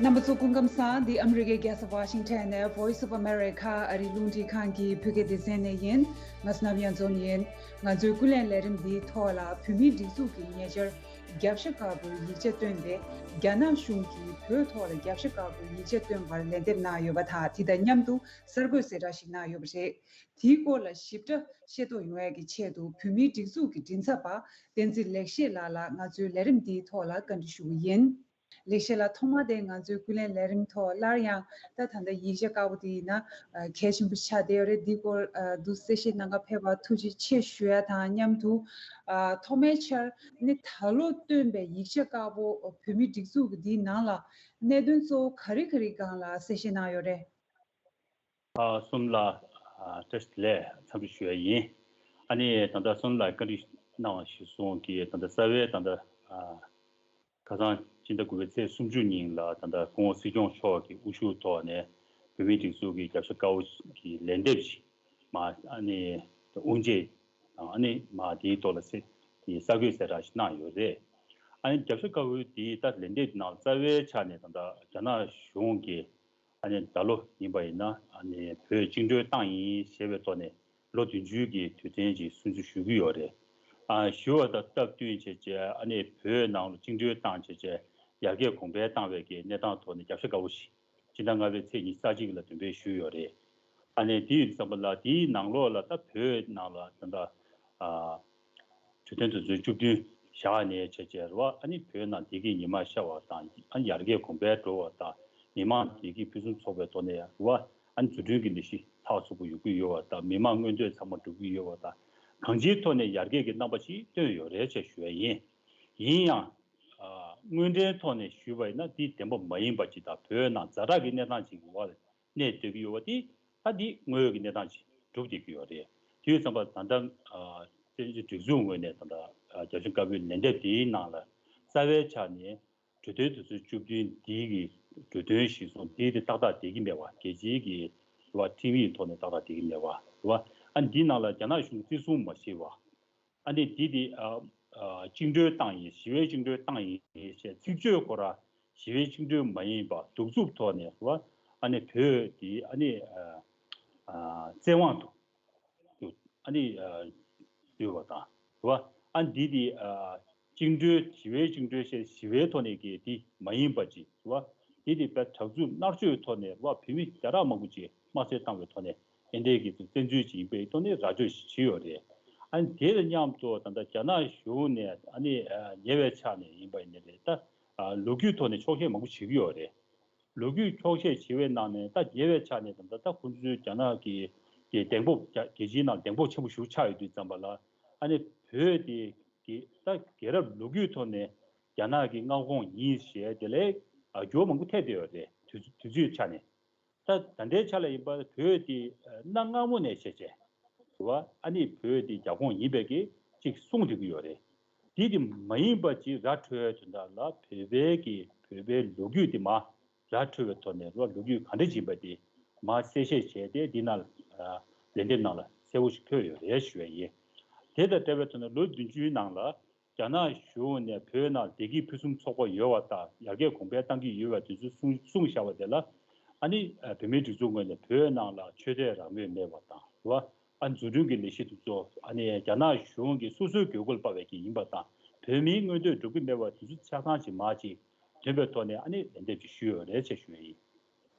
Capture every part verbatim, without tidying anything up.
རྣམ་པ་ཚོ་སྐུ་ཁམས་བཟང་། འདི་ཨ་མི་རི་ཀའི་རྒྱལ་ས་ཝ་ཤིང་ཊོན་ནས་Voice of America ཨ་རིའི་རླུང་འཕྲིན་ཁང་གི་བོད་སྐད་སྡེ་ཚན་ནས་ཡིན། ང་བསོད་ནམས་གཡང་འཛོམས་ཡིན། ང་ཚོའི་ཀུན་གླེང་ལས་རིམ་འདིའི་ཐོག་ལ་བོད་མིའི་སྒྲིག་འཛུགས་ཀྱི་ཉེ་ཆར་རྒྱབ་ཤ་དཀར་པོའི་ཡིག་ཆ་བཏོན་ཏེ། རྒྱ་ནག་གཞུང་གིས་བོད་ཐོག་ལ་རྒྱབ་ཤ་དཀར་པོའི་ཡིག་ཆ་བཏོན་པར་ལན་འདེབས་གནང་ཡོད་པ་དང་། དེ་དང་མཉམ་དུ་གསར་འགོད་གསལ་བསྒྲགས་ཤིག་གནང་ཡོད་པ་རེད། དེའི་སྐོར་ལ་ཞིབ་ཕྲ་ཤེས་རྟོགས་ཡོང་ཡག་གི་ཆེད་དུ། བོད་མིའི་སྒྲིག་འཛུགས་ཀྱི་མགྲིན་ཚབ་པ་བསྟན་འཛིན་ལེགས་བཤད་ལགས་ལ་ང་ཚོའི་ལས་རིམ་འདིའི་ཐོག་ལ་བཀའ་འདྲི་ཞུ་གི་ཡིན། ལེགས་བཤད་ལགས། ཐོག་མར་དེ་ང་ཚོའི་ཀུན་གླེང་ལས་རིམ་ཐོག་སླར་ཡང་ད་ད་ལྟ་ཡིག་ཆ་དཀར་པོ་དེ་ཡིན་ན་ཨ་གལ་ཆེན་པོ་ཆགས་བསྡད་ཡོད་རེད། འདིའི་སྐོར་ཨ་འདུག་གསལ་བཤད་གནང་ག་ཕེབས་པར་ཐུགས་རྗེ་ཆེ་ཞུ་ཡ་དང་མཉམ་དུ། ཨ་ཐོག་མའི་ཆར་ནི་ད་ལོ་བཏོན་པའི་ཡིག་ཆ་དཀར་པོ་བོད་མིའི་སྒྲིག་འཛུགས་ཀྱི་འདིའི་ནང་ལ་གནད་དོན་གཙོ་བོ་ག་རེ་ག་རེ་སྒང་ལ་གསལ་བཤད་གནང་ཡོད་རེད། ཨ་གསུམ་ལ་ཨ་བཀྲ་ཤིས་བདེ་ལེགས་འཚམས་འདྲི་ཞུ་ཡ་ཡིན། ཨ་ནི་ད་ལྟ་གསུམ་ལ་བཀའ་འདྲི་གནང་བ་གཞིར་བཟུང་གིས། ད་ལྟ་རྩ་བའི་ད་ལྟ་ཨ་ཁ་སང་སྤྱི་ཟླ་དགུ་པའི་ཚེས་སུམ་ཅུ་ཉིན་ལ་ད་ལྟ་སྐུ་ངོ་སྲིད་སྐྱོང་མཆོག་གི་དབུ་བཞུགས་ཐོག་ནས་བོད་མིའི་སྒྲིག་འཛུགས་ཀྱི་རྒྱབ་ཤ་དཀར་པོ་གི་ལན་འདེབས་ཤིག་མ་ཨ་ནི་དབུ་འབྱེད་དང་། ཨ་ནི་མ་དེའི་ཐོག་ལ་གསལ་དེ་གསར་འགོད་གསལ་བསྒྲགས་ཤིག་གནང་ཡོད་རེད། ཨ་ནི་རྒྱབ་ཤ་དཀར་པོའི་དེའི་ད་ལན་འདེབས་ནང་རྩ་བའི་ཆ་ནས་ད་ལྟ་རྒྱ་ནག་གཞུང་གིས་ཨ་ནི་ད་ལོ་ཡིན་པ་ཡིན་ན་ཨ་ནི་བོད་བཅིངས་འགྲོལ་བཏང་ཡིན་ཞེས་པའི་ཐོག་ནས་ལོ་བདུན་ཅུའི་གི་དུས་དྲན་གྱི་སྲུང་བརྩི་ཞུ་གི་ཡོད་རེད། ཨ་ཞུ་བ་དང་སྟབས་བསྟུན་བྱས་བྱས་ཨ་ནི་བོད་ནང་ལ་བཅིངས་འགྲོལ་བཏང་བྱས་བྱས་ཡར་རྒྱས་གོང་འཕེལ་བཏང་བའི་གི་གནས་སྟངས་ཐོག་ནས་རྒྱབ་ཤ་དཀར་པོ་ཞིག་སྤྱི་ཟླ་ལྔ་པའི་ཚེས་ཉི་ཤུ་རྩ་གཅིག་ལ་འདོན་སྤེལ་ཞུས་ཡོད་རེད། ཨ་ནི་དེ་ཡིན་ཙམ་པ་ལ་དེའི་ནང་ལོགས་ལ་ད་བོད་ནང་ལ་ད་ལྟ་ཨ་གྲོས་མཐུན་དོན་ཚན་བཅུ་བདུན་བཞག་ནས་བྱས་བྱས་རེད་བ། ཨ་ནི་བོད་ནང་བདེ་སྐྱིད་ཉི་མ་ཤར་བ་དང་། ཨ་ནི་ཡར་རྒྱས་གོང་འཕེལ་འགྲོ་བ་དང་། མི་མང་བདེ་སྐྱིད་ཕུན་སུམ་ཚོགས་པའི་ཐོག་ནས་རེད་བ། ཨ་ནི་འཛུགས་སྐྲུན་གྱི་ལས་གཞི་ཚགས་ཚུད་པོ་ཡོང་གི་ཡོད་བ་དང་། མི་མང་མངོན་འདོད་ཚང་མ་འགྲུབ་ཀྱི་ཡོད་བ་དང་། གང་ཅིའི་ཐོག་ནས་ཡར་རྒྱས་ཀྱི་རྣམ་པ་ཞིག་སྟོན་ཡོད་རེད་ཅེས་ཞུ་བ་ཡིན། ཡིན་ཡང་། ཨ་དངོས་འབྲེལ་ཐོག་ནས་ཞུས་པ་ཡིན་ན་འདི་བདེན་པ་མ་ཡིན་པ་ཅིག་དང་། བོད་ནང་ཛ་དྲག་གི་གནས་སྟངས་ཅིག་གི་འོག་ལ་གནས་སྡོད་ཀྱི་ཡོད་པ་དེ། ད་འདི་དངོས་ཡོད་ཀྱི་གནས་སྟངས་ཅིག་གྲུབ་བསྡད་ཀྱི་ཡོད་རེད། དེ་ཡོད་ཙམ་པ་ད་ལྟ་ཨ་བཙན་བྱོལ་སྒྲིག་འཛུགས་ངོས་ནས་ད་ལྟ་ཨ་རྒྱབ་ཤ་དཀར་པོའི་ལན་འདེབས་དེའི་ནང་ལ་རྩ་བའི་ཆ་ནས་གྲོས་མཐུན་དེ་ཚོ་བཅུ་བདུན་འདི་གི་གྲོས་མཐུན་གཞིར་བཟུང་འདི་དེ་ཏག་ཏག་བསྡད་ཀྱི་མེད་པ། རྒྱལ་སྤྱིའི་གི་རེད་བ་ཁྲིམས་ཡིག་ཐོག་ནས་ཏག་ཏག་བསྡད་ཀྱི་མེད་པ་རེད་བ། ཨ་འདི་ནང་ལ་རྒྱ་ནག་གཞུང་བརྩི་སྲུང་མ་བྱས་པ། ཨ་ནི་འདི་དེ་ཨ་ཨ་བཅིངས་འགྲོལ་བཏང་ཡིན། ཞི་བའི་བཅིངས་འགྲོལ་བཏང་ཡིན་ཞེས་ཚིག་བརྗོད་ཁོ་རང་ཞི་བའི་བཅིངས་འགྲོལ་མ་ཡིན་པ་གདུག་རྩུབ་ཐོག་ནས་རེད་བ། ཨ་ནི་བོད་དེ་ཨ་ནི་ཨ་ཨ་བཙན་དབང་དུ་ཨ་ནི་ཨ་ཡོད་པ་དང་རེད་བ། ཨ་འདི་དེ་ཨ་བཅིངས་འགྲོལ་ཞི་བའི་བཅིངས་འགྲོལ་ཞེས་ཞི་བའི་ཐོག་ནས་ཀྱི་དེ་མ་ཡིན་པ་ཅིག་རེད་བ། དེ་དེ་དཔེ་དྲག་རྩུབ་མནར་གཅོད་ཐོག་ནས་རེད་བ། བོད་མི་བརྒྱ་ཕྲག་མང་པོ་ཅིག་དམར་གསོད་བཏང་བའི་ཐོག་ནས་ཨེ་འདྲའི་གི་བཙན་འཛུལ་ཅིག་ཡིན་པའི་ཐོག་ནས་ར་སྤྲོད་ཞིག་བྱས་ཡོད་རེད། ཨ་ནི་དེ་དང་མཉམ་དུ་ད་ལྟ་རྒྱ་ནག་གཞུང་ནས་ཨ་ནི་ཨ་ཉེ་བའི་ཆ་ནས་ཡིན་པ་ཡིན་ནའི་རེད། ད་ཨ་ལོ་རྒྱུས་ཐོག་ནས་འཁྱོག་བཤད་མང་པོ་བྱེད་ཀྱི་ཡོད་རེད། ལོ་རྒྱུས་འཁྱོག་བཤད་བྱེད་པའི་ནང་ནས་ད་ཉེ་བའི་ཆ་ནས་ད་ལྟ་ད་ཁོང་ཚོའི་རྒྱ་ནག་གི་གི་གདེང་སྤོབས། རྒྱ་རྒྱལ་སྤྱིའི་ནང་གདེང་སྤོབས་ཆེན་པོ་ཞིག་ཆགས་ཡོད་དུས་ཙམ་པ་ལ། ཨ་ནི་བོད་དེ་གི་ད་རྒྱལ་རབས་ལོ་རྒྱུས་ཐོག་ནས་རྒྱ་ནག་གི་མངའ་ཁོངས་ཡིན་ཞེས་དེ་ལས་ཨ་འགྱུར་བ་མང་པོ་ཐེབས་བསྡད་ཡོད་རེད། དུས་དུས་ཚོད་ཆ་ནས། ད་ད་ལྟའི་ཆ་ལ་ཡིན་པ་བོད་དེ་གནའ་སྔ་མོ་ནས་བྱས་བྱས་རེད་བ། ཨ་ནི་བོད་དེ་རྒྱ་ཁོངས་ཡིན་པའི་གི་ཅིག་གསུངས་བསྡད་ཀྱི་ཡོད་རེད། དེ་དེ་མ་ཡིན་པ་ཅིག་ར་འཕྲོད་དོན་དག་ལ་བོད་པའི་གི་བོད་པའི་ལོ་རྒྱུས་དེ་མ་ར་འཕྲོད་པའི་ཐོག་ནས་རོ་ལོ་རྒྱུས་ག་འདྲ་ཅིག་ཡིན་པ་དེ་མ་གསལ་བཤད་བྱས་ཏེ་འདི་ནང་ལ་ལན་འདེབས་ནང་ལ་གསལ་བོ་ཞིག་འཁོད་ཡོད་རེད་ཞུ་ཡ་ཡིན། དེ་དང་འབྲེལ་བའི་ཐོག་ནས་ལོ་བདུན་ཅུའི་ནང་ལ་རྒྱ་ནག་གཞུང་ནས་བོད་ནང་བདེ་སྐྱིད་ཕུན་སུམ་ཚོགས་པ་ཡོད་པ་དང་ཡར་རྒྱས་གོང་འཕེལ་གཏང་གི་ཡོད་པ་དེ་ཚོ་གསུངས་གསུངས་བཞག་པ་དེ་ལ། ཨ་ནི་ཨ་བོད་མིའི་སྒྲིག་འཛུགས་ངོས་ནས་བོད་ནང་ལ་ཆོས་དད་རང་མོས་མེད་པ་དང་རེད་བ། ཨ་འཛུགས་སྐྲུན་གྱི་ལས་གཞི་དེ་ཚོ་ཨ་ནི་རྒྱ་ནག་གཞུང་གིས་སོ་སོའི་དགོས་མཁོ་ལ་དཔག་པའི་གི་ཡིན་པ་དང་། བོད་མིའི་མངོན་འདོད་འགྲུབ་ཀྱི་མེད་པ་དེ་ཚོ་ཆ་ཚང་ཅིག་མ་ཅིག་འདོན་པའི་ཐོག་ནས་ཨ་ནི་ལན་འདེབས་ཅིག་ཞུས་ཡོད་རེད་ཅེས་ཞུ་ཡ་ཡིན།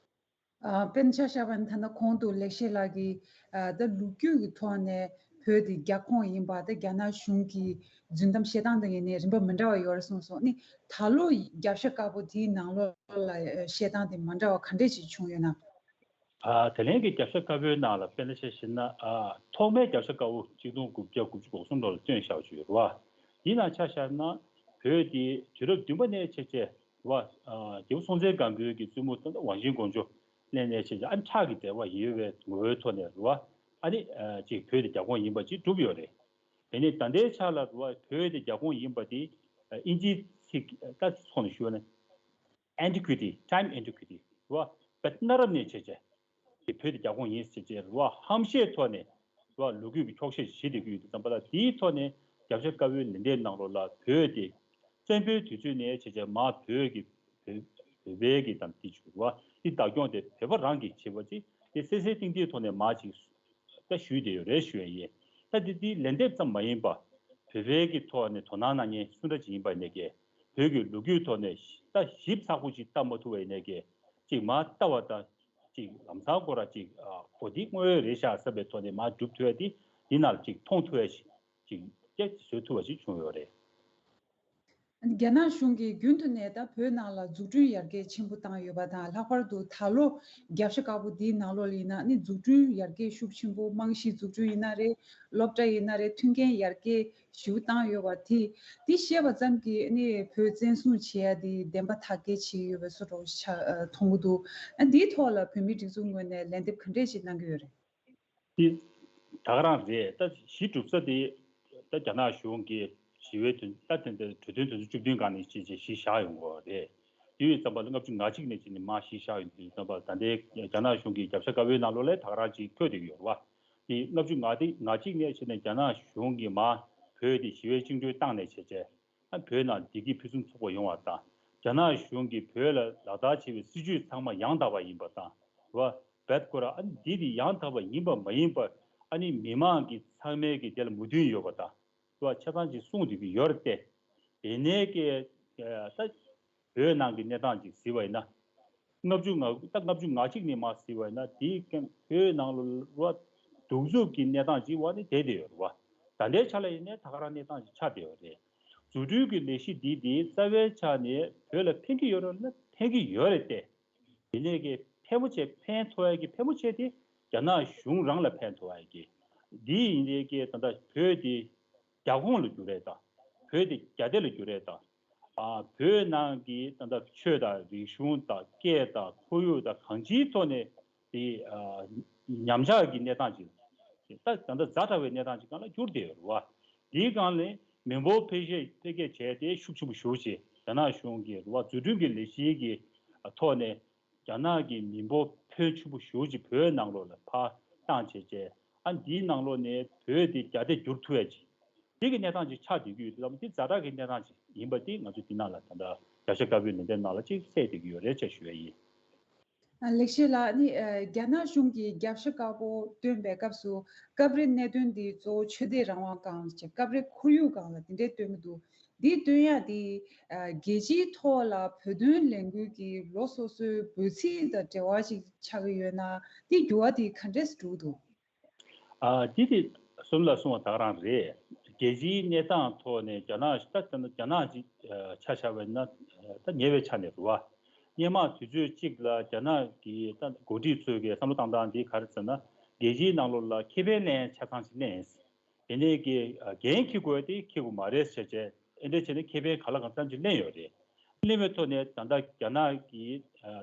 ཨ་དཔེར་ན་ཆ་བཞག་པ་ན་ད་ལྟ་གོང་དུ་ལེགས་བཤད་ལགས་ཀྱིས་ཨ་ད་ལོ་རྒྱུས་ཀྱི་ཐོག་ནས་བོད་དེ་རྒྱ་ཁོངས་ཡིན་པ། ད་རྒྱ་ནག་གཞུང་གི་རྫུན་གཏམ་བཤད་སྟངས་དང་ཡིན་ནའི་རིམ་པ་མི་འདྲ་བ་ཡོད་རེད་གསུངས་སོང་། ཨ་ནི་ད་ལོ་རྒྱབ་ཤ་དཀར་པོ་དེའི་ནང་ལོགས་ལ་བཤད་སྟངས་དེ་མ་འདྲ་བ་ག་འདྲས་ཅིག་བྱུང་ཡོད་ན། ཨ་ད་ལན་གྱི་རྒྱབ་ཤ་དཀར་པོའི་ནང་ལ་དཔེར་ན་ཆ་བཞག་ན། ཨ་ཐོག་མའི་རྒྱབ་ཤ་དཀར་པོ་གཅིག་སྟོང་དགུ་བརྒྱ་དགུ་བཅུ་གོ་གསུམ་ལོ་ལ་བཏོན་བཞག་ཅིག་ཡོད་རེད་བ། དེའི་ནང་ཆ་བཞག་ན་བོད་དེ་དུས་རབས་བདུན་པ་ནས་བྱས་བྱས་རེད་བ། ཨ་རྒྱལ་པོ་སྲོང་བཙན་སྒམ་པོའི་གི་བཙུན་མོ་ད་ལྟ་ཝང་ཞིན་གོང་ཇོ་སླེབས་ནས་བྱས་བྱས་ཨ་ཁྲག་གི་འབྲེལ་བ་ཡོད་པའི་ངོ་བོའི་ཐོག་ནས་རེད་བ། ཨ་ནི་ཨ་ཅིག་བོད་དེ་རྒྱ་ཁོངས་ཡིན་པ་ཅིག་གྲུབ་ཡོད་རེད། དེ་ནས་ད་ལྟའི་ཆ་ལ་རེད་བ། བོད་དེ་རྒྱ་ཁོངས་ཡིན་པ་དེ་ཨ་དབྱིན་ཇིའི་ཚིག་ད་ཐོག་ནས་ཞུས་ན། antiquity, time antiquity རེད་བ། བོད་གནའ་རབས་ནས་བྱས་བྱས་དེ་བོད་དེ་རྒྱ་ཁོངས་ཡིན་ཟེར་བྱས་རེད་བ། ཧམ་བཤད་ཐོག་ནས་རེད་བ། ལོ་རྒྱུས་ཀྱི་འཁྱོག་བཤད་བྱེད་བསྡད་ཀྱི་ཡོད་དུས་ཙམ་པ་ལ། དེའི་ཐོག་ནས་རྒྱབ་ཤ་དཀར་པོའི་ལན་འདེབས་ནང་ལོགས་ལ་བོད་དེ་བཙན་པོའི་དུས་ཚོད་ནས་བྱས་བྱས་མར་བོད་ཀྱི་བོད་ བོད་པའི་གི་དང་དེ་བྱུང་བ་དེ་བདག་སྐྱོང་དེ་བོད་པ་རང་གིས་བྱེད་པ་ཅིག་དེ་གསལ་གསལ་ཏིང་ཏིང་ཐོག་ནས་མ་ཅིག་ད་ཞུས་བསྡད་ཡོད་རེད་ཞུ་ཡ་ཡིན། ད་དེ་དེ་ལན་འདེབས་ཙམ་མ་ཡིན་པ་བོད་པའི་གི་ཐོག་ནས་དོ་སྣང་གནང་མཁན་སུ་འདྲ་ཅིག་ཡིན་པ་ཡིན་ནའི་གི་བོད་ཀྱི་ལོ་རྒྱུས་ཐོག་ནས་ད་ཞིབ་ཚགས་པོ་ཅིག་ལྟ་མ་ཐུབ་པ་ཡིན་ནའི་གི་ཅིག་མ་ལྟ་བ་དང་ཅིག་ལམ་སང་ཁོ་ར་ཅིག་ཨ་ཁོ་འདི་དངོས་ཡོད་རེད་ཤག་བསམ་པའི་ཐོག་ནས་མ་སྒྲུབ་ཐུབ་ཡ་དེ་འདི་ནང་ཅིག་མཐོང་ཐུབ་ཡ་ཞིག་ཅིག་སྐྱེ་བཟོ་ཐུབ་པ་ཞིག་བྱུང་ཡོད་རེད། རྒྱ་ནག་གཞུང་གིས་རྒྱུན་དུ་ནས་ད་བོད་ནང་ལ་འཛུགས་སྐྲུན་ཡར་རྒྱས་ཆེན་པོ་བཏང་ཡོད་པ་དང་། ལྷག་པར་དུ་ད་ལོ་རྒྱབ་ཤ་དཀར་པོ་འདིའི་ནང་ལོགས་ལ་ཡིན་ན་ནི་འཛུགས་སྐྲུན་ཡར་རྒྱས་ཤུགས་ཆེན་པོ། རྨང་གཞི་འཛུགས་སྐྲུན་ཡིན་ན་རེད། སློབ་གྲྭ་ཡིན་ན་རེད། མཐུན་རྐྱེན་ཡར་རྒྱས་ཞེ་པོ་བཏང་ཡོད་པ་དེ་དེ་ཤེས་པ་ཙམ་གྱིས་ནི་བོད་བཙན་བཟུང་བྱེད་ཡ་དེ་བདེན་པ་ཐག་གཅོད་བྱེད་ཀྱི་ཡོད་པའི་བཟོ་འདྲ་ཆགས་མཐོང་གི་འདུག་ཨ་འདིའི་ཐོག་ལ་བོད་མིའི་སྒྲིག་འཛུགས་ངོས་ནས་ལན་འདེབས་ག་འདྲས་ཞིག་གནང་གི་ཡོད་རེད། དེ་ད་ག་རང་རེད། ད་གཞི་གྲུབ་ས་དེ་ད་རྒྱ་ནག་གཞུང་གིས་ཞི་བའི་དོན་ད་དེ་འདྲ་གྲོས་མཐུན་དོན་ཚན་བཅུ་བདུན་སྒང་ནས་ཅིག་ཅིག་གཞི་བཞག་ཡོང་གི་རེད། དེ་ཡོད་ཙམ་པ་ལ་ལྔ་བཅུ་ང་གཅིག་ནས་ཅིག་ནས་མར་གཞི་བཞག་ཡོང་དུས་ཙམ་པ་ད་ལྟའི་རྒྱ་ནག་གཞུང་གི་རྒྱབ་ཤ་དཀར་པོའི་ནང་ལོགས་ལ་ད་ག་རང་ཅིག་འཁོད་བསྡད་ཀྱི་ཡོད་རེད་བ། དེ་ལྔ་བཅུ་ང་དེ་ང་གཅིག་ནས་བྱས་ནས་རྒྱ་ནག་གཞུང་གིས་མར་བོད་དེ་ཞི་བའི་བཅིངས་འགྲོལ་བཏང་ནས་བྱས་བྱས། ཨ་བོད་ནང་བདེ་སྐྱིད་ཕུན་སུམ་ཚོགས་པ་ཡོང་བ་དང་། རྒྱ་ནག་གཞུང་གིས་བོད་ལ་ལག་བསྟར་བྱེད་པའི་སྲིད་ཇུས་ཚང་མ་ཡང་དག་པ་ཡིན་པ་དང་། རེད་བ། བེད་ཀོ་ར་ཨ་ནི་འདི་དེ་ཡང་དག་པ་ཡིན་པ་མ་ཡིན་པ་ཨ་ནི་མི་མང་གི་ཚང་མའི་གི་དེ་ལ་མོས་མཐུན་ཡོད་པ་དང་། རེད་བ། ཆ་ཚང་ཅིག་གསུངས་བསྡད་ཀྱི་ཡོད་རེད་དེ། དེ་ནས་ཀྱི་ད་བོད་ནང་གི་གནས་སྟངས་ཅིག་གཟིགས་པ་ཡིན་ན། ལྔ་བཅུ་ང་ད་ལྔ་བཅུ་ང་གཅིག་ནས་མར་གཟིགས་པ་ཡིན་ན་དེའི་རྐྱེན་བོད་ནང་ལ་རེད་བ། གདུག་རྩུབ་ཀྱི་གནས་སྟངས་ཅིག་བ་ནི་བསྡད་བསྡད་ཡོད་རེད་བ། ད་ལྟའི་ཆ་ལ་ཡིན་ནའི་ད་ག་རང་གནས་སྟངས་ཅིག་ཆགས་བསྡད་ཡོད་རེད། འཛུགས་སྐྲུན་གྱི་ལས་གཞི་འདི་དེ་རྩ་བའི་ཆ་ནས་བོད་ལ་ཕན་གྱི་ཡོད་རེད་ན་ཕན་གྱི་ཡོད་རེད་དེ། དེ་ནས་ཀྱི་ཕལ་མོ་ཆེ་ཕན་ཐོགས་ཡ་གི་ཕལ་མོ་ཆེ་དེ་རྒྱ་ནག་གཞུང་རང་ལ་ཕན་ཐོགས་ཡ་གི། འདི་ཡིན་ནའི་ཀྱི་ད་ལྟ་བོད་དེ་རྒྱ་ཁོངས་ལ་གྱུར་རེད་དང་། བོད་དེ་རྒྱ་སྡེ་ལ་གྱུར་རེད་དང་། ཨ་བོད་ནང་གི་ད་ལྟ་ཆོས་དང་རིག་གཞུང་དང་སྐད་དང་ཁོར་ཡུག་དང་གང་ཅིའི་ཐོག་ནས་དེ་ཨ་ཉམས་ཆག་གི་གནས་སྟངས་ཅིག་ད་ད་ལྟ་ཛ་དྲག་པའི་གནས་སྟངས་ཅིག་སྒང་ལ་གྱུར་བསྡད་ཡོད་རེད་བ། དེའི་སྒང་ལ་མི་འབོར་འཕེལ་རྒྱས་འཕེལ་རྒྱས་བྱས་ཏེ་ཤུགས་ཆེན་པོ་ཞེ་པོ་ཅིག་རྒྱ་ནག་གཞུང་གིས་རེད་བ། འཛུགས་སྐྲུན་གྱི་ལས་གཞི་གི་ཐོག་ནས་རྒྱ་ནག་གི་མི་འབོར་ཕོན་ཆེན་པོ་ཞེ་པོ་ཅིག་བོད་ནང་ལོགས་ལ་ཕར་བཏང་བྱས་བྱས། ཨ་འདིའི་ནང་ལོགས་ནས་བོད་དེ་རྒྱ་སྡེ་བསྒྱུར་ཐུབ་ཡ་ཅིག་དེ་གི་གནས་སྟངས་ཅིག་ཆགས་བསྡད་ཀྱི་ཡོད་དུས་ཙམ་དེ་ཛ་དྲག་གི་གནས་སྟངས་ཅིག་ཡིན་པ་དེ་ང་ཚོ་འདི་ནང་ལ་ད་ལྟ་རྒྱབ་ཤ་དཀར་པོའི་ལན་འདེབས་ནང་ལ་ཅིག་གསལ་བསྡད་ཀྱི་ཡོད་རེད་ཅེས་ཞུ་ཡ་ཡིན། ལེགས་བཤད་ལགས། ནི་རྒྱ་ནག་གཞུང་གིས་རྒྱབ་ཤ་དཀར་པོ་བཏོན་པའི་སྐབས་སུ་སྐབས་རེ་གནད་དོན་འདི་གཙོ་བོ་ཆོས་དད་རང་དབང་སྒང་ལ་བྱས། སྐབས་རེ་ཁོར་ཡུག་སྒང་ལ་དེ་འདྲའི་བཏོན་གྱི་འདུག་འདི་བཏོན་ཡ་དེ་རྒྱལ་སྤྱིའི་ཐོག་ལ་བོད་དོན་ལས་འགུལ་གྱི་ལོ་སོ་སོའི་འབོད་ཚིག་དང་འབྲེལ་བ་ཞིག་ཆགས་ཀྱི་ཡོད་ན། དེ་འགྱུར་བ་དེ་ག་འདྲས་འགྲོ་གི་འདུག་ཨ་དེ་དེ་གསུམ་ལ་གསུངས་པ་ད་ག་རང་རེད། རྒྱལ་སྤྱིའི་གནས་སྟངས་ཐོག་ནས་རྒྱ་ནག་ད་ལྟ་རྒྱ་ནག་ཅིག་ཆ་བཞག་པ་ཡིན་ན་ད་ཉེ་བའི་ཆ་ནས་རེད་བ། སྔོན་མ་དུས་ཚོད་གཅིག་ལ་རྒྱ་ནག་གི་ད་འགོ་ཁྲིད་ཚོས་ཀྱི་བསམ་བློ་བཏང་སྟངས་དེ་ག་རེ་ཟེར་ན། རྒྱལ་སྤྱིའི་ནང་ལོགས་ལ་ཁེ་ཕན་ལེན་ཆ་ཚང་ཞིག་ལེན། དེ་ནས་ཀྱི་འགན་འཁྱེར་དགོས་དེ་འཁྱེར་དགོས་མ་རེད་ཟེར་བྱས། ཨེ་འདྲ་བྱས་ནས་ཁེ་ཕན་ག་ལ་གང་འཚམ་ཅིག་ལེན་ཡོད་རེད། ལེན་པའི་ཐོག་ནས་ད་ལྟ་རྒྱ་ནག་གི་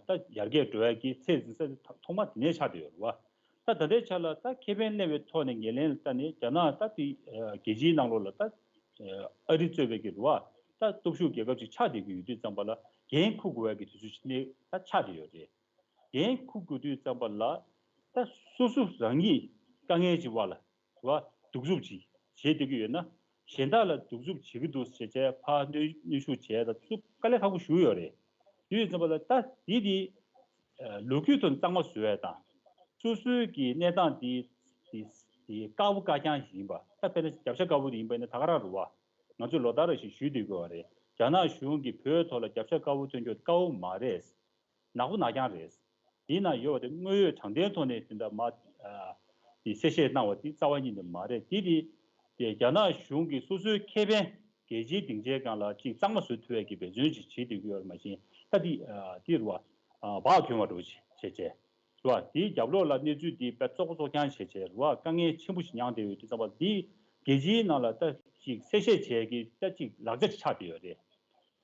ད་ཡར་རྒྱས་འགྲོ་ཡ་གི་ཚད་འཛིན་ས་དེ་ཐོག་མ་དེ་ནས་ཆགས་བསྡད་ཡོད་རེད་བ། ད་ད་ལྟའི་ཆ་ལ་ད་ཁེ་ཕན་ལེན་པའི་ཐོག་ནས་ངོས་ལེན་ལ་ལྟ་ནས་རྒྱ་ནག་ད་དེ་རྒྱལ་སྤྱིའི་ནང་ལོགས་ལ་ད་ཨ་རི་གཙོས་པའི་གི་རེད་བ། ད་སྟོབས་ཤུགས་རྒྱལ་ཁབ་ཅིག་ཆགས་བསྡད་ཀྱི་ཡོད་དུས་ཙམ་པ་ལ་འགན་འཁུར་དགོས་ཡ་གི་དུས་ཚོད་ཅིག་ནས་ད་ཆགས་བསྡད་ཡོད་རེད། འགན་འཁུར་དགོས་དུས་ཙམ་པ་ལ་ད་སོ་སོ་རང་ཉིད་དཀའ་ངལ་ཅིག་བར་ལ་རེད་བ། གདུག་རྩུབ་ཅིག་བྱེད་བསྡད་ཀྱི་ཡོད་ན། གཞན་དག་ལ་གདུག་རྩུབ་བྱེད་ཀྱི་འདུག་ཟེར་བྱས་ཕར་གནོན་གནོན་ཤུགས་བྱས་དང་ཚུར་དཀའ་ལས་ཁག་པོ་ཞེ་པོ་ཡོད་རེད། དེ་ཡོད་ཙམ་པ་ལ་ད་འདི་དེ་ལོ་རྒྱུས་ཐོག་ནས་གཙང་མ་བཟོ་ཡ་དང་། སོ་སོའི་གི་གནས་སྟངས་དེ་དེ་དེ་དཀར་པོ་དཀར་རྐྱང་ཞིག་ཡིན་པ། ད་དཔེར་ན་རྒྱབ་ཤ་དཀར་པོ་དེ་ཡིན་པ་ཡིན་ན་ད་ག་རང་རེད་བ། ང་ཚོས་ལོ་ལྟར་རེ་བཞིན་ཞུས་བསྡད་དགོས་པ་རེད། རྒྱ་ནག་གཞུང་གིས་བོད་ཐོག་ལ་རྒྱབ་ཤ་དཀར་པོ་སྟོན་རྒྱུ་དཀར་པོ་མ་རེད། ནག་པོ་ནག་རྐྱང་རེད། དེའི་ནང་ཡོད་པ་དེ་དངོས་ཡོད་དྲང་བདེན་ཐོག་ནས་དེ་འདྲ་མ་ཨ་དེ་གསལ་བཤད་གནང་བ་དེ་རྩ་བ་ཉིད་ནས་མ་རེད། དེ་དེ་དེ་རྒྱ་ནག་གཞུང་གིས་སོ་སོའི་ཁེ་ཕན་རྒྱལ་སྤྱིའི་སྡིངས་ཆའི་སྒང་ལ་ཅིག་གཙང་མ་བཟོ་ཐུབ་ཡ་གི་འབད་བརྩོན་ཅིག་བྱེད་བསྡད་ཀྱི་ཡོད་རེད། མ་གཞི་ད་དེ་ཨ་དེ་རུ་བ་ཨ་བག་གྱོན་པ་འདྲ་བོ་ཅིག་བྱས་བྱས་རུ་བ། དེའི་རྒྱབ་ལོགས་ལ་གནས་ཚུལ་དེ་དཔེ་བཙོག་པོ་བཙོག་རྐྱང་བྱས་བྱས་རུ་བ་དཀའ་ངལ་ཆེན་པོ་ཞིག་མྱངས་བསྡད་ཡོད་དུས་ཙམ་པ་འདི་རྒྱལ་སྤྱིའི་ནང་ལ་ད་ཅིག་གསལ་བཤད་བྱས་ཀྱི་ད་ཅིག་ལག་ཆ་ཅིག་ཆགས་བསྡད་ཡོད་རེད།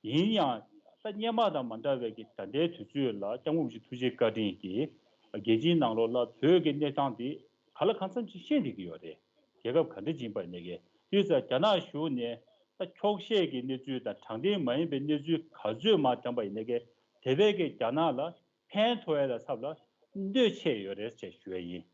ཡིན་ཡང་ད་སྔོན་མ་དང་མ་འདྲ་བའི་གི་ད་ལྟའི་དུས་ཚོད་ལ་སྐྱབས་མགོན་རིན་པོ་ཆེ་ཐུགས་རྗེ་བཀའ་དྲིན་གྱིས་རྒྱལ་སྤྱིའི་ནང་ལོགས་ལ་བོད་ཀྱི་གནས་སྟངས་དེ་ག་ལ་གང་འཚམ་ཅིག་ཤེས་བསྡད་ཀྱི་ཡོད་རེད། རྒྱལ་ཁབ་ག་འདྲ་ཅིག་ཡིན་པ་ཡིན་ནའི་གི་དུས་ཙམ་རྒྱ་ནག་གཞུང་ནས་ད་འཁྱོག་བཤད་ཀྱི་གནས་ཚུལ་དང་དྲང་བདེན་མ་ཡིན་པའི་གནས་ཚུལ་ག་ཚོད་མར་བཀྲམ་པ་ཡིན་ནའི་གི་དེ་བས་ཀྱི་རྒྱ་ནག་ལ་ཕན་ཐོགས་ཡ་ལ་ཚབ་ལ་གནོད་ཆེ་ཡོད་རེད་ཅེས་ཞུ་ཡ་ཡིན།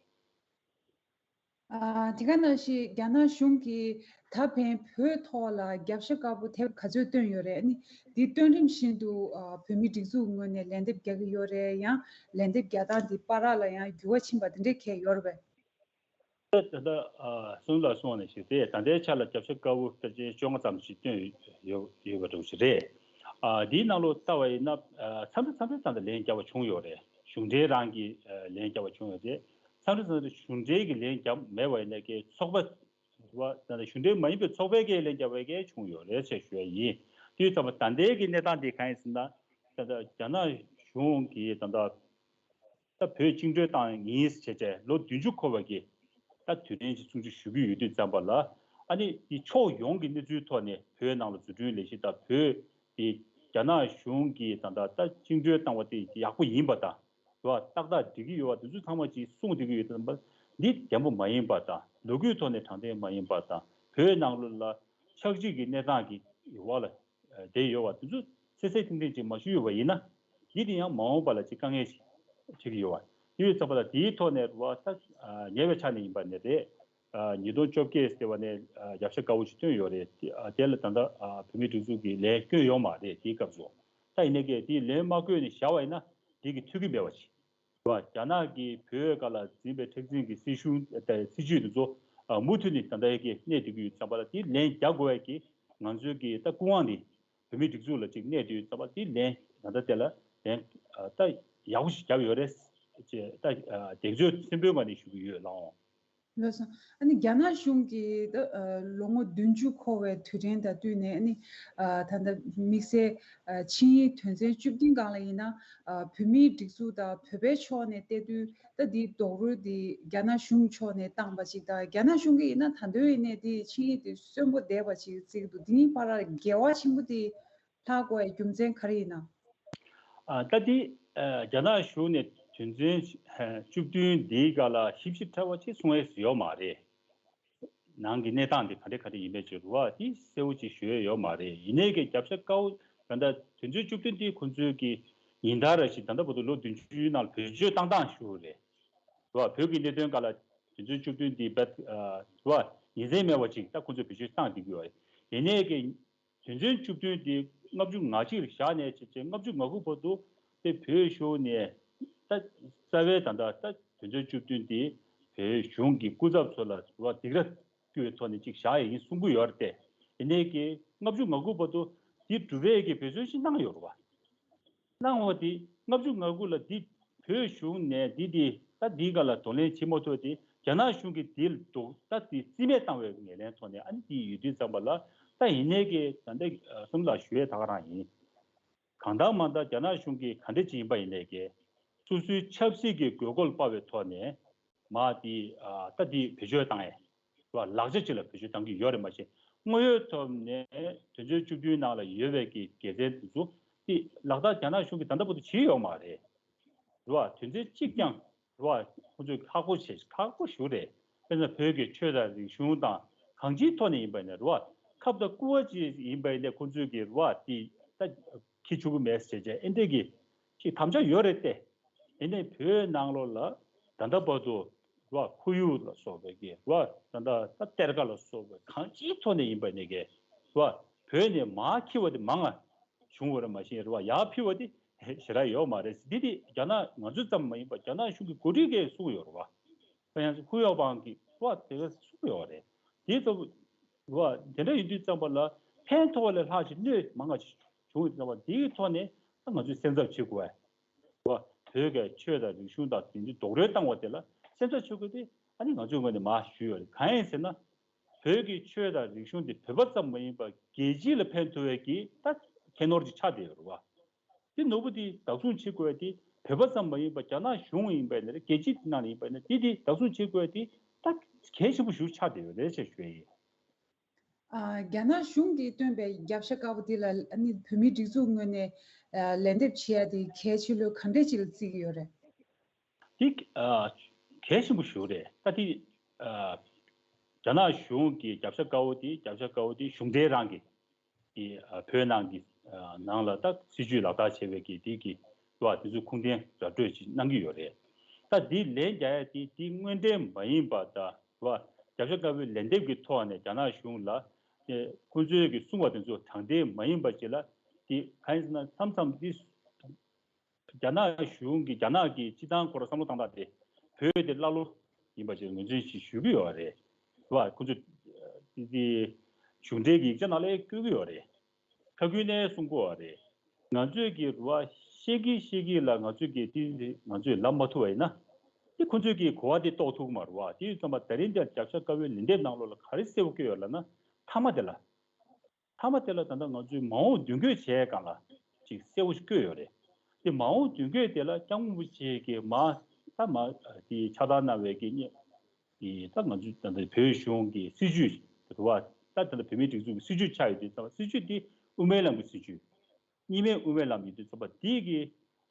ཨ་ དེ་ག་ནང་བཞིན་རྒྱ་ནག་གཞུང་གིས་ད་ཕན་བོད་ཐོག་ལ་རྒྱབ་ཤ་དཀར་པོ་དེབ་ག་ཚོད་བཏོན་ཡོད་རེད། ཨ་ནི་འདི་བཏོན་རིམ་བཞིན་དུ་ཨ་བོད་མིའི་སྒྲིག་འཛུགས་ངོས་ནས་ལན་འདེབས་རྒྱག་གི་ཡོད་རེད། ཡང་ལན་འདེབས་རྒྱག་སྟངས་འདི་བར་ལ་ཡང་འགྱུར་བ་ཕྱིན་པ་དེ་འདྲས་གང་ཡོད་རེད་པས། ད་ལྟ་ཨ་གསུང་ལ་གསུངས་པ་ནང་བཞིན་རེད། ད་ལྟའི་ཆ་ལ་རྒྱབ་ཤ་དཀར་པོ་ཕལ་ཆེར་བཅོ་ལྔ་ཙམ་ཞིག་བཏོན་ཡོད་ཡོད་པ་འདྲ་བོ་ཞིག་རེད། ཨ་འདིའི་ནང་ལོགས་ལྟ་བ་ཡིན་ན་ཨ་མཚམས་རེ་མཚམས་རེ་ད་ལྟ་ལན་བརྒྱབ་པ་བྱུང་ཡོད་རེད། གཞུང་འབྲེལ་རང་གིས་ཨ་ལན་བརྒྱབ་པ་བྱུང་ཡོད་རེད། མཚམས་རེ་མཚམས་རེ་གཞུང་འབྲེལ་གྱིས་ལན་བརྒྱབ་མེད་པ་ཡིན་ན་ཀྱི་ཚོགས་པ་བ་ད་ལྟ་གཞུང་འབྲེལ་མ་ཡིན་པའི་ཚོགས་པའི་སྐད་ལན་བརྒྱབ་པའི་སྐད་བྱུང་ཡོད་རེད་ཅེས་ཞུ་ཡ་ཡིན། དུས་ཙམ་པ་ད་ལྟའི་གི་གནས་སྟངས་འདི་གང་ཡིན་ཟེར་ན། ད་ལྟ་རྒྱ་ནག་གཞུང་གིས་ད་ལྟ་ད་བོད་བཅིངས་འགྲོལ་བཏང་ཡིན་ཟེར་བྱས་ལོ་བདུན་ཅུ་འཁོར་བ་གི་ད་དུས་དྲན་གྱི་སྲུང་བརྩི་ཞུ་གི་ཡོད་དུས་ཙམ་པ་ལ། ཨ་ནི་འདི་ཕྱོགས་ཡོངས་ཀྱི་གནས་ཚུལ་ཐོག་ནས་བོད་ནང་ལ་འཛུགས་སྐྲུན་ལས་གཞི་དང་བོད་དེ་རྒྱ་ནག་གཞུང་གིས་ད་ལྟ་ད་བཅིངས་འགྲོལ་བཏང་བ་དེ་ཡག་པོ་ཡིན་པ་དང་། རེད་བ། ཏག་ཏག་འགྲིག་གི་ཡོད་བ་དེ་ཚོ་ཚང་མ་ཅིག་གསུངས་བསྡད་ཀྱི་ཡོད་དམ་པ། འདི་བདེན་པ་མ་ཡིན་པ་དང་ལོ་རྒྱུས་ཐོག་ནས་དྲང་བདེན་མ་ཡིན་པ་དང་བོད་ནང་ལོགས་ལ་ཆག་འཇིག་གི་གནས་སྟངས་ཀྱི་ཡོད་བ་ལ་བསྡད་ཡོད་བ་དེ་ཚོ་གསལ་གསལ་ཐིང་ཐིང་ཅིག་མ་ཞུས་ཡོད་པ་ཡིན་ན། འདི་དེ་ཡང་མ་འོངས་པ་ལ་ཅིག་དཀའ་ངལ་ཞིག་འཕྲད་ཀྱི་ཡོད་བ། དེ་ཡོད་ཙམ་པ་ལ་དེའི་ཐོག་ནས་རེད་བ། ད་ཉེ་བའི་ཆ་ནས་ཡིན་པ་ནས་རེད། ཉིས་སྟོང་བཅོ་བརྒྱད་ཟེར་བ་ནས་རྒྱབ་ཤ་དཀར་པོ་ཞིག་བཏོན་ཡོད་རེད། དེ་ལ་ད་ལྟ་བོད་མིའི་སྒྲིག་འཛུགས་ཀྱིས་ལན་བསྐྱོན་ཡོད་མ་རེད། དེའི་སྐབས་སུ་ད་ཡིན་ནའི་གི་དེ་ལན་མ་བསྐྱོན་ནས་བཞག་པ་ཡིན་ན་འདི་གི་ཐུག་གི་མེད་པ་ཞིག་རེད་བ། རྒྱ་ནག་གིས་བོད་སྒང་ལ་འཛིན་པའི་མཁྲེགས་འཛིན་གྱི་སྲིད་གཞུང་ཨ་སྲིད་ཇུས་དེ་ཚོ་མུ་མཐུད་ནས་ད་ལྟ་ཡི་གི་གནས་སྡོད་ཀྱི་ཡོད་ཙམ་པ་ལ་དེ་ལན་རྒྱག་དགོས་ཡ་གི་ང་ཚོའི་གི་ད་སྐུ་དབང་དེ་བོད་མིའི་སྒྲིག་འཛུགས་ལ་ཅིག་གནས་སྡོད་ཡོད་ཙམ་པ་དེ་ལན་ད་ལྟ་དེ་ལ་ལན་ད་ཡག་པོ་ཞིག་བརྒྱབ་ཡོད་རེད་ཅེས་ད་གདེང་ཚོད་ཆེན་པོའི་ངང་ནས་ཞུ་གི་ཡོད་ལགས་འོང་། ལགས་སོ། ཨ་ནི་རྒྱ་ནག་གཞུང་གིས་ད་ལོ་ངོ་བདུན་ཅུ་འཁོར་བའི་དུས་དྲན་དང་བསྟུན་ནས། ཨ་ནི་ད་ལྟ་དམིགས་བསལ་ཆིངས་ཡིག་དོན་ཚན་བཅུ་བདུན་སྒང་ལ་ཡིན་ན། བོད་མིའི་སྒྲིག་འཛུགས་དང་བོད་པའི་ཕྱོགས་ནས་བལྟས་དུས་ད་འདིའི་རྡོག་རོལ་འདི་རྒྱ་ནག་གཞུང་ཕྱོགས་ནས་བཏང་བ་ཅིག་དང་། རྒྱ་ནག་གཞུང་གིས་ཡིན་ན་ད་དུང་ཡིན་ནའི་འདི་ཆིངས་ཡིག་འདི་གསོན་པོ་བསྡད་པ་ཅིག་བརྩི་གི་འདུག་འདི་གཉིས་བར་ལ་འགལ་བ་ཆེན་པོ་འདི་ལྷག་དགོས་པའི་རྒྱུ་མཚན་ག་རེ་ཡིན་ནམ། ཨ་ད་དེ་ཨ་རྒྱ་ནག་གཞུང་ནས་དོན་ཚན་བཅུ་བདུན་འདིའི་སྒང་ལ་ཞིབ་ཞིབ་ཕྲ་བ་ཅིག་གསུང་ཡས་ཡོད་མ་རེད། ནང་གི་གནས་སྟངས་དེ་ག་འདྲ་ག་འདྲ་ཡིན་མིན་ཅིག་རེད་བ། དེ་གསལ་བོ་ཅིག་ཞུ་ཡས་ཡོད་མ་རེད། ཡིན་ནའི་གི་རྒྱབ་ཤ་དཀར་པོ་ད་ལྟ་དོན་ཚན་བཅུ་བདུན་དེ་ཁོང་ཚོའི་གི་ཉིན་ལྟར་རེ་བཞིན་ད་ལྟ་བར་དུ་ལོ་བདུན་ཅུའི་ནང་ལ་བེད་སྤྱོད་བཏང་སྟངས་ཞུ་རེད། རེད་བ། བོད་ཀྱི་གནད་དོན་སྒང་ལ་དོན་ཚན་བཅུ་བདུན་འདི་རྦད་རེད་བ། ཉིན་མཚན་མེད་པ་ཅིག་ད་ཁོང་ཚོས་བེད་སྤྱོད་བཏང་བསྡད་ཀྱི་ཡོད་རེད། ཡིན་ནའི་གི་དོན་ཚན་བཅུ་བདུན་དེ་ལྔ་བཅུ་ང་གཅིག་ལ་བཞག་ནས་བྱས་བྱས་ལྔ་བཅུ་ང་དགུ་བར་དུ་དེ་བོད་གཞུང་ནས་ད་རྩ་བའི་ད་ལྟ་ད་དོན་ཚན་བཅུ་བདུན་དེ་བོད་གཞུང་གི་སྐུ་ཚབ་ཚོ་ལ་རུ་བ་སྡིགས་ར་བསྐུལ་བའི་ཐོག་ནས་ཅིག་བཞག་ཡས་ཡིན་གསུང་གི་ཡོད་རེད་དེ། ཡིན་ནའི་གི་ལྔ་བཅུ་ང་དགུ་བར་དུ་དེ་གྲུབ་པའི་གི་འབད་བརྩོན་ཞིག་གནང་ཡོད་རེད་བ། གནང་བ་དེ་ལྔ་བཅུ་ང་དགུ་ལ་འདི་བོད་གཞུང་ནས་འདི་དེ་ད་འདིའི་སྒང་ལ་གདོང་ལེན་བྱེད་མ་ཐུབ་དེ་རྒྱ་ནག་གཞུང་གིས་འདི་ལ་རྡོག་ད་དེ་རྩིས་མེད་བཏང་བའི་ངོས་ལེན་ཐོག་ནས་ཨ་ནི་འདི་ཡོད་དུས་ཙམ་པ་ལ་ད་ཡིན་ནའི་གི་ད་ལྟ་གསུམ་ལ་ཞུ་ཡས་ད་ག་རང་ཡིན། གང་ལྟར་མ་ལྟར་རྒྱ་ནག་གཞུང་གིས་ག་འདྲ་ཅིག་ཡིན་པ་ཡིན་ནའི་གི་སོ་སོའི་ཆབ་སྲིད་ཀྱི་དགོས་མཁོ་ལ་དཔག་པའི་ཐོག་ནས་མ་དེ་ད་དེ་བེད་སྤྱོད་བཏང་ཡས། རེད་བ། ལག་ཆ་ཅིག་ལ་བེད་སྤྱོད་བཏང་གི་ཡོད་རེད། མ་གཞི་དངོས་ཡོད་ཐོག་ནས་དོན་ཚན་བཅུ་བདུན་ནང་ལ་ཡོད་པའི་གི་དགེ་མཚན་དེ་ཚོ་དེ་ལག་བསྟར་རྒྱ་ནག་གཞུང་གིས་ད་ལྟ་བར་དུ་བྱས་ཡོད་མ་རེད། རེད་བ། དོན་ཚན་གཅིག་ཀྱང་རེད་བ། ཁོང་ཚོས་ཁག་པོ་བྱས་ཁག་པོ་ཞུ་རེད། དཔེར་ན་བོད་ཀྱི་ཆོས་དང་རིག་གཞུང་དང་གང་ཅིའི་ཐོག་ནས་ཡིན་པ་ཡིན་ན་རེད་བ། ཁབ་དང་ཀུ་བ་ཅིག་ཡིན་པ་ཡིན་ན་ཁོང་ཚོས་གི་རེད་བ། དེ་ད་འཁྱེར་ཆོག་གི་མེད་ཟེར་བྱས་ཨེ་འདྲས་ཀྱི་ཅིག་དམ་བཅའ་ཡོད་རེད་དེ། ཡིན་ནའི་བོད་ནང་ལོགས་ལ་ད་ལྟ་བར་དུ་རེད་བ། ཁོར་ཡུག་ལ་སོགས་པའི་གི་རེད་བ། ད་ལྟ་ད་གཏེར་ཁ་ལ་སོགས་པའི་གང་ཅིའི་ཐོག་ནས་ཡིན་པ་ནས་གི་རེད་བ། བོད་ནས་མར་འཁྱེར་བ་དེ་མང་ང་བྱུང་བ་རེད། མ་གཞི་རེད་བ། ཡར་འཕུར་བ་དེ་ཞེ་དྲག་ཡོད་མ་རེད། འདི་དེ་རྒྱ་ནག་ང་ཚོ་ཙམ་མ་ཡིན་པར་རྒྱ་ནག་གཞུང་གི་འགོ་ཁྲིད་ཀྱིས་གསུངས་ཡོད་རེད་བ། ཁོ་ཡང་ཧུའུ་ཡའོ་པང་གིས་རེད་བ། དེ་ག་གསུངས་ཡོད་རེད། དེ་ལྟ་བུ་རེད་བ། དེ་འདྲ་ཡིན་དུས་ཙམ་པ་ལ་ཕན་ཐོགས་པ་ལས་ལྷག་ཅིག་གནོད་མང་ང་ཅིག་བྱུང་ཡོད་ཙམ་པ་འདིའི་ཐོག་ནས་ད་ང་ཚོས་སེམས་འཚབ་བྱེད་དགོས་པ། རེད་བ། བོད་ཀྱི་ཆོས་དང་རིག་གཞུང་དང་དེ་འདྲའི་རྡོག་རོལ་བཏང་བ་དེ་ལ་སེམས་འཚབ་བྱེད་དགོས་ཏེ་ཨ་ནི་ང་ཚོའི་ངོས་ནས་མར་ཞུས་ཡོད་རེད། གང་ཡིན་ཟེར་ན། བོད་ཀྱི་ཆོས་དང་རིག་གཞུང་དེ་བོད་པ་ཙམ་མ་ཡིན་པར་རྒྱལ་སྤྱི་ལ་ཕན་ཐོགས་པའི་གི་ད་ཁྱད་ནོར་ཅིག་ཆགས་བསྡད་ཡོད་རེད་བ། དེ་ནོར་བུ་དེ་བདག་བཟུང་བྱེད་དགོས་དེ་བོད་པ་ཙམ་མ་ཡིན་པར་རྒྱ་ནག་གཞུང་ཡིན་པ་ཡིན་ན་རེད། རྒྱལ་སྤྱི་དེ་ནང་ལ་ཡིན་པ་ཡིན་ན་དེ་དེ་བདག་བཟུང་བྱེད་དགོས་དེ་ད་གལ་ཆེན་པོ་ཞིག་ཆགས་བསྡད་ཡོད་རེད་ཅེས་ཞུ་ཡ་ཡིན། ཨ། རྒྱ་ནག་གཞུང་གིས་བཏོན་པའི་རྒྱབ་ཤ་དཀར་པོ་འདི་ལ་ཨ་ནི་བོད་མིའི་སྒྲིག་འཛུགས་ངོས་ནས་ཨ་ལན་འདེབས་བྱེད་ཡ་དེ་གལ་ཆེ་ལོས་ག་འདྲས་ཅིག་ལ་བརྩི་གི་ཡོད་རེད། འདི་ཨ་གལ་ཆེན་པོ་ཞིག་རེད། ད་འདི་ཨ་རྒྱ་ནག་གཞུང་གི་རྒྱབ་ཤ་དཀར་པོ་འདི་རྒྱབ་ཤ་དཀར་པོ་འདི་གཞུང་འབྲེལ་རང་གི་འདི་ཨ་བོད་ནང་གི་ཨ་ནང་ལ་ད་སྲིད་ཇུས་ལག་བསྟར་བྱས་པའི་གི་འདི་གི་རེད་བ། དེ་ཚོ་ཁུངས་ལྡན་ར་སྤྲོད་ཅིག་གནང་གི་ཡོད་རེད། ད་འདི་ལན་རྒྱག་ཡ་དེ་འདི་དངོས་འབྲེལ་མ་ཡིན་པ་དང་རེད་བ། རྒྱབ་ཤ་དཀར་པོའི་ལན་འདེབས་ཀྱི་ཐོག་ནས་རྒྱ་ནག་གཞུང་ལ་དེ་ཁོང་ཚོས་ཀྱི་གསུང་བ་དེ་ཚོ་དྲང་བདེན་མ་ཡིན་པ་ཅིག་ལ་དེ་གང་ཡིན་ཟེར་ན་མཚམས་མཚམས་དེ་རྒྱ་ནག་གཞུང་གི་རྒྱ་ནག་གི་སྤྱི་བཏང་ཁོ་རང་བསམ་བློ་བཏང་སྟངས་དེ་བོད་དེ་ཀླ་ཀློ་ཡིན་པ་ཅིག་ངོས་འཛིན་ཞིག་ཞུ་གི་ཡོད་རེད། རེད་བ། ཁོང་ཚོས་དེ་དེ་གཞུང་འབྲེལ་གྱི་ཡིག་ཆ་ནང་ལ་བཀོད་ཀྱི་ཡོད་རེད། ཁ་ཁུལ་ནས་གསུང་གོ་བ་རེད། ང་ཚོས་ཀྱི་རུ་བ་ཤེས་ཀྱི་ཤེས་ཀྱི་ལ་ང་ཚོས་ཀྱི་དེ་ང་ཚོས་ལབ་མ་ཐུབ་པ་ཡིན་ན། དེ་ཁོ་ཚོས་ཀྱི་གོ་བ་དེ་རྟོགས་ཐུབ་ཀྱི་མ་རུ་བ་དེ་ཡོད་ཙམ་པ་ད་རིང་འདིར་རྒྱབ་ཤ་དཀར་པོའི་ལན་འདེབས་ནང་ལོགས་ལ་ག་རེ་གསལ་པོ་བཀོད་ཡོད་ལབ་ན། མཐའ་མ་དེ་ལ། མཐའ་མ་དེ་ལ་ད་ལྟ་ང་ཚོས་མ་འོངས་མདུན་སྐྱོད་བྱས་སྒང་ལ་ཅིག་གསལ་པོ་ཞིག་བཀོད་ཡོད་རེད། དེ་མ་འོངས་མདུན་སྐྱོད་དེ་ལ་སྐྱབས་མགོན་རིན་པོ་ཆེ་གིས་མ་ད་མ་དེ་ཕྱག་བསྟར་གནང་བའི་གི་གཉེར། དེ་ད་ང་ཚོས་ད་ལྟ་བོད་གཞུང་གི་སྲིད་ཇུས་རེད་བ། ད་ད་ལྟ་བོད་མིའི་སྒྲིག་འཛུགས་ཀྱི་སྲིད་ཇུས་ཆགས་ཡོད་དུས་ཙམ་པ་སྲིད་ཇུས་དེ་དབུ་མའི་ལམ་གྱི་སྲིད་ཇུས། གཉིས་སྨན་དབུ་མའི་ལམ་ཡིན་དུས་ཙམ་པ་དེ་གི་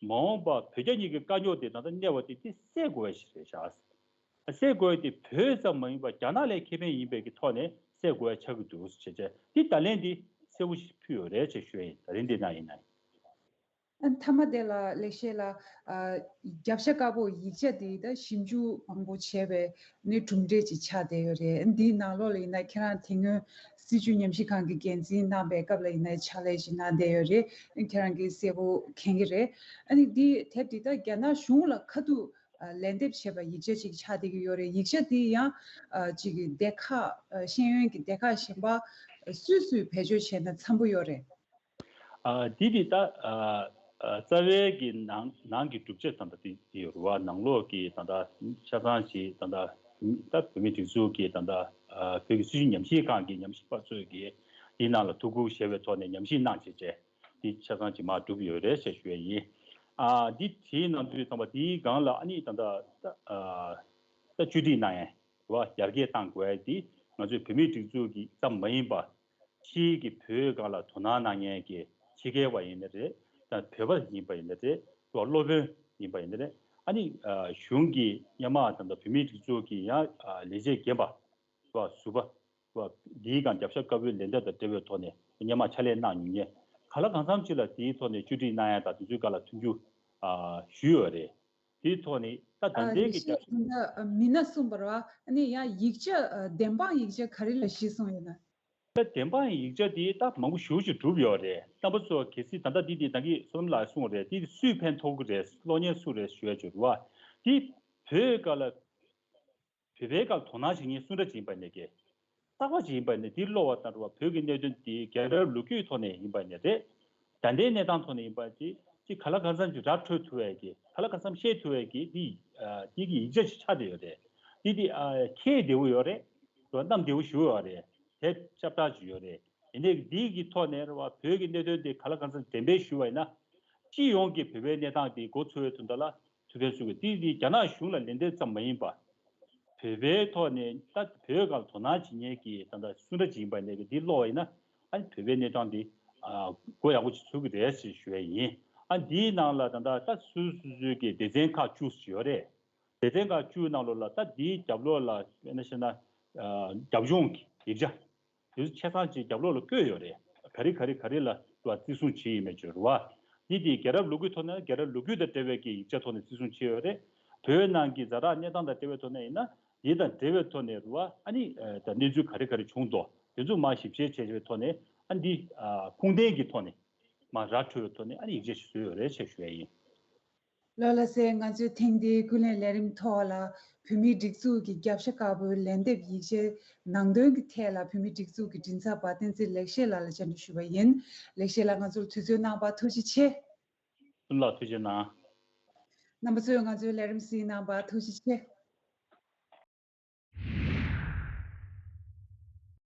མ་འོངས་པ་བོད་རྒྱ་གཉིས་ཀྱི་དཀའ་རྙོག་དེ་ད་ལྟ་གནས་པ་དེ་དེ་སེལ་དགོས་པ་ཞིག་རེད་ཤག་སེལ་དགོས་དེ་བོད་ཙམ་མ་ཡིན་པར་རྒྱ་ནག་ལ་ཁེ་ཕན་ཡིན་པའི་གི་ཐོག་ནས་སེལ་དགོས་ཡ་ཆགས་ཀྱི་འདུག་ཟེར་བྱས་བྱས་དེ་བརྡ་ལན་དེ་གསལ་པོ་ཞིག་ཕུལ་ཡོད་རེད་ཅེས་ཞུ་ཡ་ཡིན། ད་རིང་འདི་ན་ཡིན་ན། ཨ། མཐའ་མ་དེ་ལ་ལེགས་བཤད་ལགས། ཨ། རྒྱབ་ཤ་དཀར་པོ་ཡིག་ཆ་དེ་ད་ཞིབ་འཇུག་མང་པོ་བྱས་པའི་ནི་གྲུབ་འབྲས་ཅིག་ཆགས་བསྡད་ཡོད་རེད། འདིའི་ནང་ལོགས་ལ་ཡིན་ན་ཁྱེད་རང་དེ་སྔོན་སྲིད་བྱུས་ཉམས་ཞིབ་ཁང་གི་འགན་འཛིན་གནང་པའི་སྐབས་ལ་ཡིན་ན་ཕྱག་ལས་ཅིག་གནང་བསྡད་ཡོད་རེད། ཁྱེད་རང་གིས་གསལ་པོ་མཁྱེན་གྱི་རེད། ཨ་ནི་འདི་དེབ་འདི་ད་རྒྱ་ནག་གཞུང་ལ་ཁ་ཐུག་ཨ། ལན་འདེབས་བྱས་པ་ཡིག་ཆ་ཅིག་ཆགས་བསྡད་ཀྱི་ཡོད་རེད། ཡིག་ཆ་འདི་ཡང་ཨ། ཅིག་གི་སྡེ་ཁག་ཨ། ཤེས་ཡོན་གྱི་སྡེ་ཁག་གཞན་པ་ཨ། སུས་སུས་བེད་སྤྱོད་བྱས་ན་འཚམ་པོ་ཡོད་རེད། ཨ། འདི་འདི་ད་ཨ། ཨ། རྩ་བའི་གི་ནང་ནང་གི་གྲུབ་ཆ་ད་ལྟ་དེ་ཡོད་རེད་བ། ནང་ལོགས་ཀྱི་ད་ལྟ་ཆ་ཚང་ཞིག་ད་ལྟ་ད་བོད་མིའི་སྒྲིག་འཛུགས་ཀྱི་ད་ལྟ་ཨ། བོད་ཀྱི་སྲིད་བྱུས་ཉམས་ཞིབ་ཁང་གི་ཉམས་ཞིབ་པ་ཚོས་ཀྱི་དེའི་ནང་ལ་ཐུགས་ཁུར་བཞེས་པའི་ཐོག་ནས་ཉམས་ཞིབ་གནང་བྱས་བྱས་དེ་ཆ་ཚང་ཅིག་མར་གྲུབ་ཡོད་རེད་ཅེས་ཞུ་ཡ་ཡིན། ཨ། འདི་དེའི་ནང་དུ་ཚང་པ་དེའི་སྒང་ལ་ཨ་ནི་ད་ལྟ་ད་ཨ། ད་བཅོས་སྒྲིག་གནང་ཡ་རེད་བ། ཡར་རྒྱས་གཏང་དགོས་ཡ་དེ་ང་ཚོའི་བོད་མིའི་སྒྲིག་འཛུགས་ཀྱི་ཙམ་མ་ཡིན་པ། ཕྱིའི་གི་བོད་སྒང་ལ་དོ་སྣང་གནང་མཁན་གྱི་ཕྱི་རྒྱལ་བ་ཡིན་ན་རེད། ད་བོད་པ་ཡིན་པ་ཡིན་ན་རེད། ད་སློབ་དཔོན་ཡིན་པ་ཡིན་ན་རེད། ཨ་ནི་ཨ། གཞུང་གི་སྔོན་མ་དང་ད་བོད་མིའི་སྒྲིག་འཛུགས་ཀྱི་ཡང་ཨ། ལས་བྱེད་རྒན་པ་བ་ཟུར་པ་བ་འདིའི་སྒང་རྒྱབ་ཤ་དཀར་པོའི་ལན་འདེབས་དང་འབྲེལ་བའི་ཐོག་ནས་སྔོན་མ་ཕྱག་ལས་གནང་མྱོང་མཁན་ག་ལ་གང་འཚམ་ཅིག་ལ་དེའི་ཐོག་ནས་བཅོས་སྒྲིག་གནང་ཡ་དང་དེ་ཚོའི་སྒང་ལ་མཐུན་འགྱུར་ཨ། ཞུས་ཡོད་རེད། དེའི་ཐོག་ནས་ད་ད་ཨ། ལྟའི་ལས་གི་བྱས་རྒྱབ་ཤ། ད་ལྟ་མི་སྣ་གསུངས་པ་རེད་བ། ཨ་ནི་ཡང་ཡིག་ཆ་ཨ། བདེན་དཔང་ཡིག་ཆ་ག་རེ་ལ་གཞི་བཟུང་ཡོད་ན། ད་བདེན་དཔང་ཡིག་ཆ་དེ་ད་མང་པོ་ཞེ་པོ་ཅིག་གྲུབ་ཡོད་རེད། རྣམ་པ་ཚོ་གལ་སྲིད་ད་ལྟ་འདི་འདི་ད་གིན་བསོད་ནམས་ལགས་གསུངས་པ་རེད། དེ་སུས་ཕན་ཐོགས་ཀྱི་རེད། གློག་བརྙན་སུ་རེད་ཞུ་ཡ་ཅིག་རེད་བ། དེ་བོད་སྒང་ལ་བོད་པའི་སྒང་ལ་དོ་སྣང་བྱེད་མཁན་སུ་འདྲ་ཅིག་ཡིན་པ་ཡིན་ནའི་གི། རྟག་པ་ཅིག་ཡིན་པ་ཡིན་ནའི་དེ་ཀློག་པ་དང་རེད་བ། བོད་ཀྱི་གནད་དོན་དེ་རྒྱལ་རབས་ལོ་རྒྱུས་ཐོག་ནས་ཡིན་པ་ཡིན་ནའི་རེད། ད་ལྟའི་གནས་སྟངས་ཐོག་ནས་ཡིན་པ་དེ་ཅིག་ག་ལ་གང་འཚམ་ཅིག་ར་འཕྲོད་ཐུབ་པའི་གི། ག་ལ་གང་འཚམ་ཤེས་ཐུབ་པའི་གི་དེ་ཨ། དེ་གི་ཡིག་ཆ་ཅིག་ཆགས་བསྡད་ཡོད་རེད། དེ་དེ་ཨ། མཁྱེན་བདེ་པོ་ཡོད་རེད། རེད་བ། གནམ་བདེ་པོ་ཞེ་པོ་ཡོད་རེད། དེ་ཁྱབ་བསྒྲགས་ཅིག་ཡོད་རེད། ཡིན་ནའི་འདི་གི་ཐོག་ནས་རེད་བ། བོད་ཀྱི་གནད་དོན་དེ་ག་ལ་གང་འཚམ་འགྲེམས་སྤེལ་ཞུས་པ་ཡིན་ན། སྤྱི་ཡོངས་ཀྱི་བོད་པའི་གནས་སྟངས་དེ་མགོ་ཚོས་པའི་དོན་དག་ལ་ཐུགས་ཕན་གསོས་ཀྱི། དེ་དེ་རྒྱ་ནག་གཞུང་ལ་ལན་འདེབས་ཙམ་མ་ཡིན་པ། བོད་པའི་ཐོག་ནས་ད་བོད་སྒང་ལ་དོ་སྣང་བྱེད་མཁན་གྱི་ད་ལྟ་སུ་འདྲ་ཅིག་ཡིན་པ་ཡིན་ནའི་གི་འདི་ཀློག་པ་ཡིན་ན། ཨ་ནི་བོད་པའི་གནས་སྟངས་འདི་ཨ། མགོ་ཡག་པོ་ཅིག་ཚོས་ཀྱི་རེད་ཅེས་ཞུ་ཡ་ཡིན། ཨ། འདིའི་ནང་ལ་ད་ལྟ་ད་སོ་སོ་སོའི་གི་སྡེ་ཚན་ཁག་བཅུ་ཅིག་ཡོད་རེད། སྡེ་ཚན་ཁག་བཅུའི་ནང་ལོགས་ལ་ད་འདིའི་རྒྱབ་ལོགས་ལ་དཔེར་ན་བཤད་ན་ཨ། རྒྱབ་ལྗོངས་ཀྱི་ཡིག་ཆ་དེ་ཚོ་ཆ་ཚང་ཅིག་རྒྱབ་ལོགས་ལ་བཀོད་ཡོད་རེད། ག་རེ་ག་རེ་ག་རེ་ལ་བརྩི་སྲུང་བྱས་ཡིན་མེད་ཅིག་རེད་བ། འདི་དེ་རྒྱལ་རབས་ལོ་རྒྱུས་ཐོག་ནས་རྒྱལ་རབས་ལོ་རྒྱུས་དང་འབྲེལ་བའི་གི་ཡིག་ཆ་ཐོག་ནས་བརྩི་སྲུང་བྱས་ཡོད་རེད། བོད་ནང་གི་ཛ་དྲག་གནས་སྟངས་དང་འབྲེལ་བའི་ཐོག་ནས་ཡིན་ན་དེ་དང་འབྲེལ་བའི་ཐོག་ནས་རེད་བ། ཨ་ནི་ཨ། ད་གནས་ཚུལ་ག་རེ་ག་རེ་བྱུང་འདུག་དེ་ཚོ་མར་ཞིབ་དཔྱད་བྱས་པའི་ཐོག་ནས་ཨ་འདི་ཨ། ཁུངས་ལྡན་གྱི་ཐོག་ནས་མར་ར་འཕྲོད་པའི་ཐོག་ནས་ཨ་ནི་ཡིག་ཆ་ཞིག་བཟོས་ཡོད་རེད་ཅེས་ཞུ་ཡ་ཡིན། ལགས་ལགས་སེ། ང་ཚོས་ཐེངས་འདིའི་ཀུན་གླེང་ལས་རིམ་ཐོག་ལ་བོད་མིའི་སྒྲིག་འཛུགས་ཀྱི་རྒྱབ་ཤ་དཀར་པོའི་ལན་འདེབས་ཡིག་ཆའི་ནང་དོན་གྱི་ཐད་ལ་བོད་མིའི་སྒྲིག་འཛུགས་ཀྱི་མགྲིན་ཚབ་པ་བསྟན་འཛིན་ལེགས་བཤད་ལགས་ལ་བཅར་འདྲི་ཞུས་པ་ཡིན། ལེགས་བཤད་ལགས། ང་ཚོར་དུས་ཚོད་གནང་བར་ཐུགས་རྗེ་ཆེ། བསོད་ནམས་ལགས་ཐུགས་རྗེ་གནང་། རྣམ་པ་ཚོས་ང་ཚོའི་ལས་རིམ་གཟིགས་གནང་བར་ཐུགས་རྗེ་ཆེ།